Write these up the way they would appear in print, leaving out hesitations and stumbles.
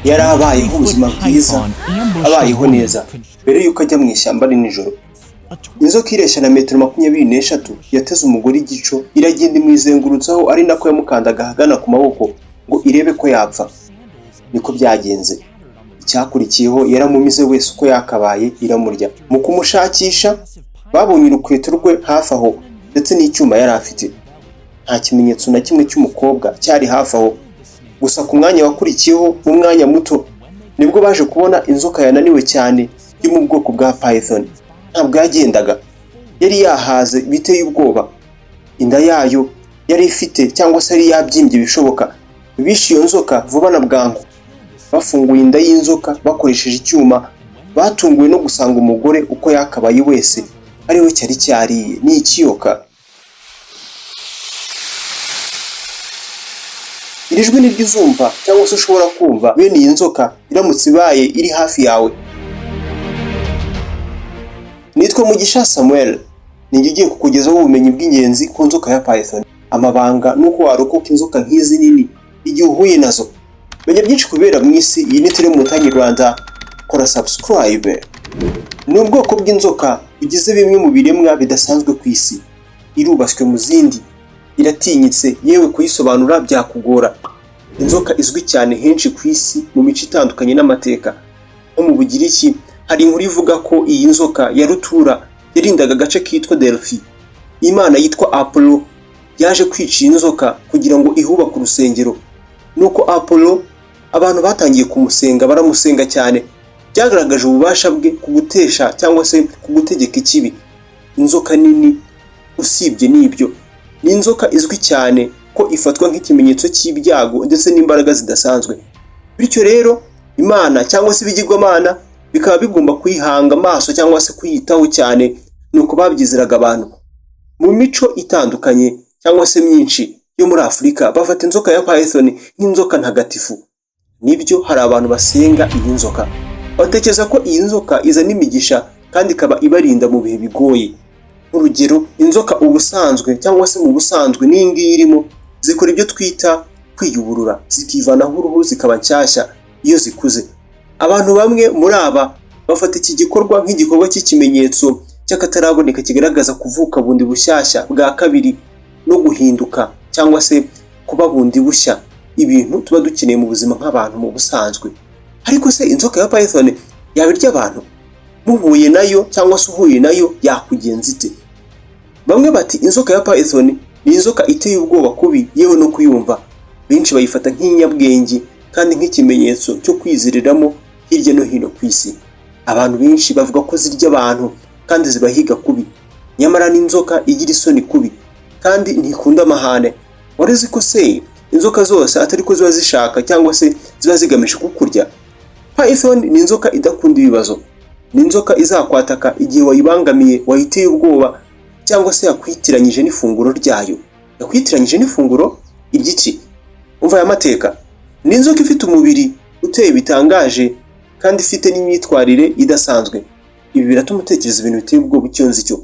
Yari abayeho ubuzima bwiza, abayeho neza, mbere y'uko ajya mu ishyamba ari nijoro. Inzoka ireshya na metero 23 yateze umugore igico, iragenda imwizengurutsaho, ari nako yamukandaga ahagana ku maboko ngo irebe ko yapfa. Niko byagenze. Icyakurikiyeho, yaramumize wese uko yakabaye, iramurya. Mu kumushakisha babonye urukweto rwe hafi aho ndetse n'icyuma yari afite. Nta kimenyetso na kimwe cy'umukobwa cyari hafi aho. Gusa ku mwanya wakurikiyeho, mu mwanya muto, nibwo baje kubona inzoka yananiwe cyane yo mu bwoko bwa python. Ntabwo yagendaga, yari yahaze biteye ubwoba. Inda yayo yari ifite cyangwa se yari yabyimbye bishoboka. Bishe iyo nzoka vuba na bwangu. Bafunguye inda y'inzoka bakoresheje icyuma, batunguwe no gusanga umugore uko yakabaye wese ariwe cyari cyariye. Ni ikiyoka. Iri jwi niryo uzumva cyangwa se ushobora kumva bene iyi nzoka iramutse ibaye iri hafi yawe. Nitwa Mugisha Samuel, ninjye ugiye kukugezaho ubumenyi bw'ingenzi ku nzoka ya python, amabanga n'uko warokoka inzoka nk'izi nini igihe uhuye nazo. Menya byinshi kubera mu isi. Iyi ni Tele Mutanyi Rwanda, kora subscribe. Ni ubwoko bw'inzoka bugize bimwe mu biremwa bidasanzwe ku isi. Irubashywe mu zindi, iratinyitse, yewe kuyisobanura byakugora. Inzoka izwi cyane henshi ku isi mu mico itandukanye n'amateka. Nko mu Bugiriki hari inkuru ivuga ko iyi nzoka ya rutura yarindaga agace kitwa Delphi. Imana yitwa Apollo yaje kwica iyi nzoka kugira ngo ihubake urusengero. Nuko Apollo abantu batangiye kumusenga, baramusenga cyane. Byagaragaje ububasha bwe ku gutesha cyangwa se ku gutegeka ikibi. Inzoka nini, usibye n'ibyo, ni inzoka izwi cyane ko ifatwa nk'ikimenyetso cy'ibyago ndetse n'imbaraga zidasanzwe. Bityo rero Imana cyangwa se ibigirwamana bikaba bigomba kuyihanga amaso cyangwa se kuyitaho cyane, nuko babyizeraga abantu. Mu mico itandukanye cyangwa se myinshi yo muri Afurika bafata inzoka ya python nk'inzoka ntagatifu. Nibyo, hari abantu basenga iyi nzoka. Batekereza ko iyi nzoka izana imigisha kandi ikaba ibarinda mu bihe bigoye. Nk'urugero, inzoka ubusanzwe cyangwa se mu busanzwe n'iyi ngiyi irimo, zikora ibyo twita kwiyuburura, zikivanaho uruhu zikaba nshyashya iyo zikuze. Abantu bamwe muri aba bafata iki gikorwa nk'igikorwa cy'ikimenyetso cy'akataraboneka kigaragaza kuvuka bundi bushyashya bwa kabiri no guhinduka cyangwa se kuba bundi bushya, ibintu tuba dukeneye mu buzima nk'abantu mu busanzwe. Ariko se inzoka ya python yaba irya abantu? Muhuye nayo cyangwa se uhuye nayo yakugenza ite? Bamwe bati inzoka ya python ni inzoka iteye ubwoba kubi, yewe no kuyumva. Benshi bayifata nk'inyabwenge kandi nk'ikimenyetso cyo kwiziriramo hirya no hino ku isi. Abantu benshi bavuga ko zirya abantu kandi zibahiga kubi. Nyamara n'inzoka igira isoni kubi kandi ntikunda amahane. Wari uzi ko se inzoka zose atari ko ziba zishaka cyangwa se ziba zigamije kukurya? Python ni inzoka idakunda ibibazo. Ni inzoka izakwataka igihe wayibangamiye, wayiteye ubwoba cyangwa se yakwitiranyije n'ifunguro ryayo. Yakwitiranyije n'ifunguro iry'iki? Umva aya mateka. Ni inzoka ifite umubiri uteye bitangaje kandi ifite n'imyitwarire idasanzwe. Ibi biratuma utekereza ibintu biteye ubwoba icyo nzi cyo.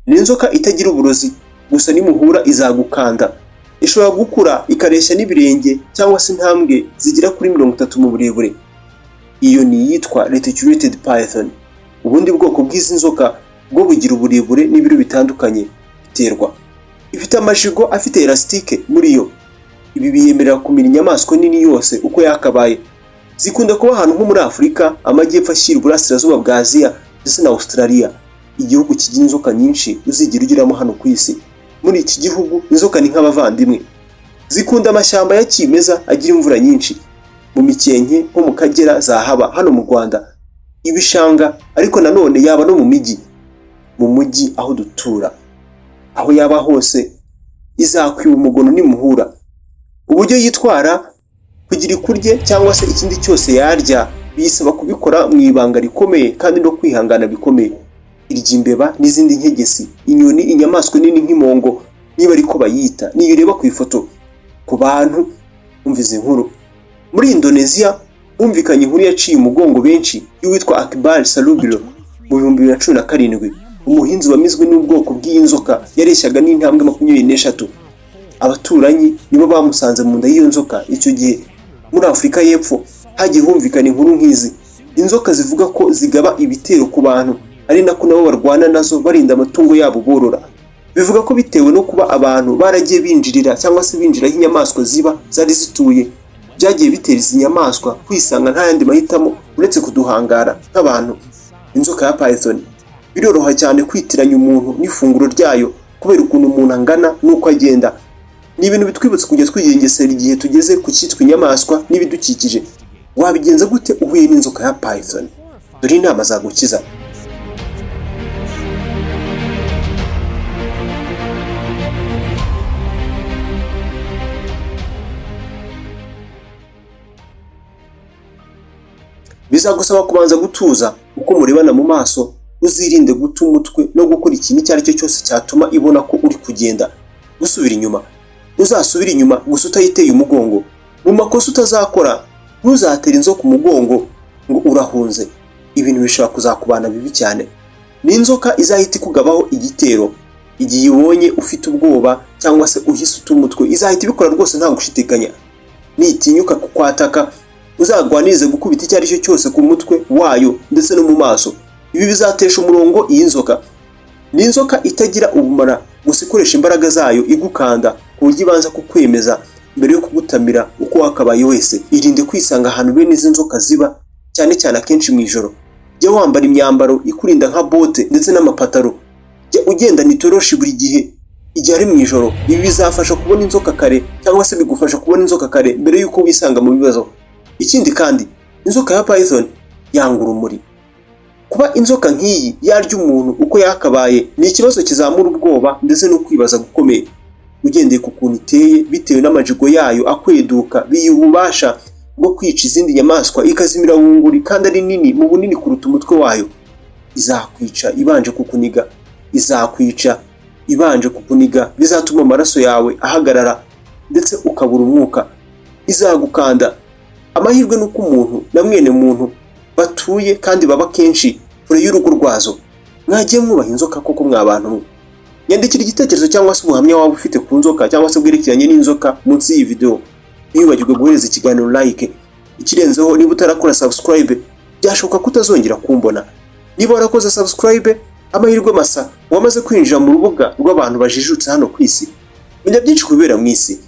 Ni inzoka itagira uburozi, gusa nimuhura izagukanda. Ishobora gukura ikareshya n'ibirenge cyangwa se intambwe zigera kuri 30 mu burebure. Iyo ni iyitwa reticulated python. Ubundi bwoko bw'izi nzoka bwo bugira uburebure n'ibiro bitandukanye biterwa. Ifite amajigo afite elastique muri yo. Ibi biyemerera kumira inyamaswa nini yose uko yakabaye. Zikunda kuba ahantu nko muri Afurika, amajyepfo ashyira uburasirazuba bwa Aziya ndetse na Australia, igihugu kigira inzoka nyinshi uzigera ugeramo hano ku isi. Muri iki gihugu inzoka ni nk'abavandimwe. Zikunda amashyamba ya kimeza agira imvura nyinshi. Mu mikenke nko mu Kagera zahaba hano mu Rwanda, ibishanga, ariko nanone yaba no mu mijyi. Mu mujyi aho dutura, aho yaba hose izakwiba umugono nimuhura. Uburyo yitwara kugira ikurye cyangwa se ikindi cyose yarya biyisaba kubikora mu ibanga rikomeye kandi no kwihangana bikomeye. Irya imbeba n'izindi nkegesi, inyoni, inyamaswa nini nk'impongo niba ariko bayita, niyo ureba ku ifoto. Ku bantu umva izi nkuru. Muri Indonesia humvikanye inkuru yaciye umugongo benshi y'uwitwa Akbar Salubiro mu 2017, umuhinzi wamizwe n'ubwoko bw'iyi nzoka yareshyaga n'intambwe 23. Abaturanyi nibo bamusanze mu nda y'iyo nzoka icyo gihe. Muri Afurika y'Epfo Hagiye humvikana inkuru nk'izi, inzoka zivuga ko zigaba ibitero ku bantu, ari nako nabo barwana nazo barinda amatungo yabo borora. Bivuga ko bitewe no kuba abantu baragiye binjirira cyangwa se binjira aho inyamaswa ziba zari zituye, byagiye bitera izi nyamaswa kwisanga nta yandi mahitamo uretse kuduhangara nk'abantu. Inzoka ya python biroroha cyane kwitiranya umuntu n'ifunguro ryayo kubera ukuntu umuntu angana n'uko agenda. Ni ibintu bitwibutsa kujya twigengesera igihe tugeze ku cyitwa inyamaswa n'ibidukikije. Wabigenza gute uhuye n'inzoka ya python? Dore inama zagukiza. Bizagusaba kubanza gutuza uko murebana mu maso, uzirinde guta umutwe no gukora ikintu icyo ari cyo cyose cyatuma ibona ko uri kugenda. Gusubira inyuma, uzasubire inyuma gusa utayiteye umugongo. Mu makosa utazakora, ntuzatere inzoka umugongo ngo urahunze. Ibintu bishobora kuzakubana bibi cyane. Ni inzoka izahita ikugabaho igitero igihe ibonye ufite ubwoba cyangwa se uhise uta umutwe, izahita ibikora rwose nta gushidikanya. Nitinyuka kukwataka, uzagwanirize gukubita icyo ari cyo cyose ku mutwe wayo ndetse no mu maso. Ibi bizatesha umurongo iyi nzoka. Ni inzoka itagira ubumara, gusa ikoresha imbaraga zayo igukanda ku buryo ibanza kukwemeza mbere yo kugutamira uko wakabaye wese. Irinde kwisanga ahantu bene izi nzoka ziba, cyane cyane akenshi mu ijoro. Jya wambara imyambaro ikurinda nka bote ndetse n'amapataro. Jya ugendana itoroshi buri gihe igihe ari mu ijoro. Ibi bizafasha kubona inzoka kare cyangwa se bigufasha kubona inzoka kare mbere y'uko wisanga mu bibazo. Ikindi kandi, inzoka ya python yanga urumuri. Kuba inzoka nk'iyi yarya umuntu uko yakabaye ni ikibazo kizamura ubwoba ndetse no kwibaza gukomeye. Ugendeye ku kuntu iteye, bitewe n'amajigo yayo akweduka, biyiha ububasha bwo kwica izindi nyamaswa ikazimira wunguri, kandi ari nini mu bunini kuruta umutwe wayo. Izakwica ibanje kukuniga, izakwica ibanje kukuniga, bizatuma amaraso yawe ahagarara ndetse ukabura umwuka. Izagukanda. Amahirwe ni uko umuntu na mwene muntu batuye kandi baba kenshi kure y'urugo rwazo. Mwagiye mwubaha inzoka koko mwa bantu mwe? Nyandikira igitekerezo cyangwa se ubuhamya waba ufite ku nzoka cyangwa se bwerekeranye n'inzoka munsi y'iyi video. Ntiwibagirwe guhereza ikiganiro like. Ikirenzeho, niba utarakora subscribe, byashoboka ko utazongera kumbona. Niba warakoze subscribe, amahirwe masa, wamaze kwinjira mu rubuga rw'abantu bajijutse hano ku isi. Menya byinshi kubibera mu isi.